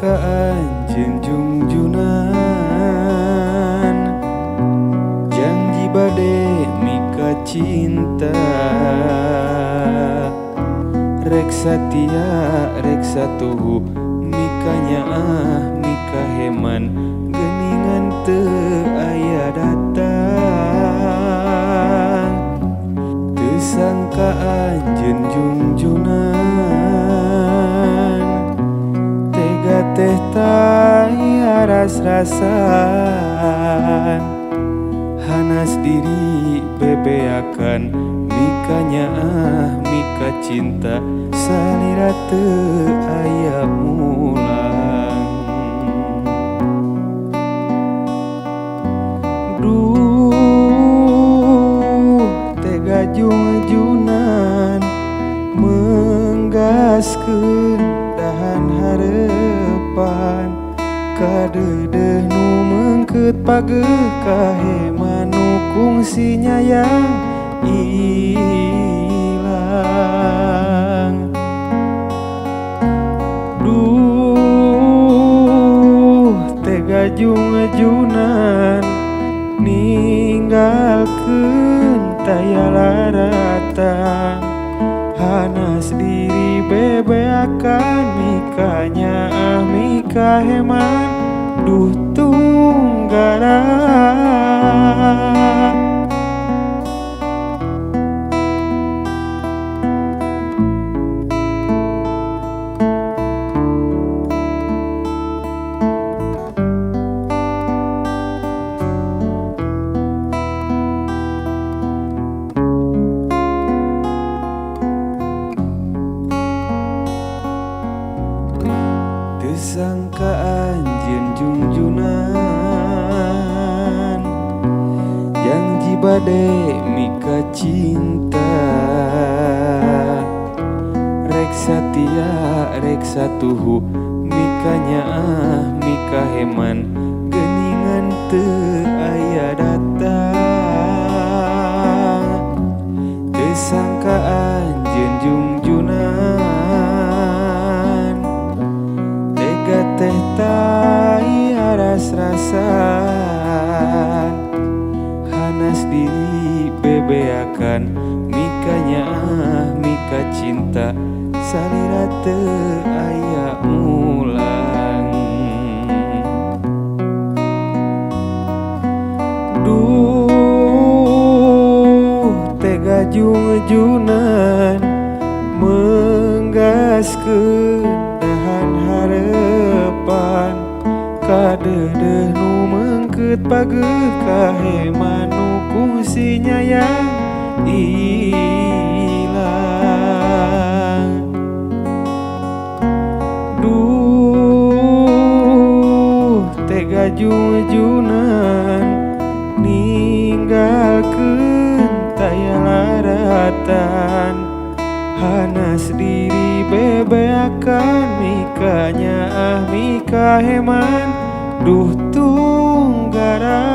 Sangka anjeun jungjunan, janji bade mika cinta. Rek satia rek satuhu, mika nyaah mika heman, geuningan teu aya datang. Teu sangka anjeun jungjunan, tega teh taya ras-rasan. Hanas diri bebeakan, mika nyaah mika cinta, salira teu aya mulang. Duh tega jungjunan, menggaskeun dahan harepan. Kadeudeuh nu meungkeut pageuh kaheman nu kungsi nyayang ilang. Duh tega jungjunan, ninggalkeun taya laratan. Hanas diri bebeakan, mika nyaah mika heman, duh tunggara. Teu sangka anjeun jungjunan, janji bade mika cinta. Rek satia rek satuhu, mika nyaah mika heman, geuningan teu aya datang. Teu sangka anjeun jungjunan, tega teh taya ras-rasan. Hanas diri bebeakan, mika nyaah mika cinta, salira teu aya mulang. Duh tega jungjunan, menggaskeun dahan harepan. Kadeudeuh nu meungkeut pageuh kaheman nu kungsi nyayang ilang. Duh tega jungjunan, ninggalkeun taya laratan. Hanas diri bebeakan, mika nyaah mika heman, duh tunggara.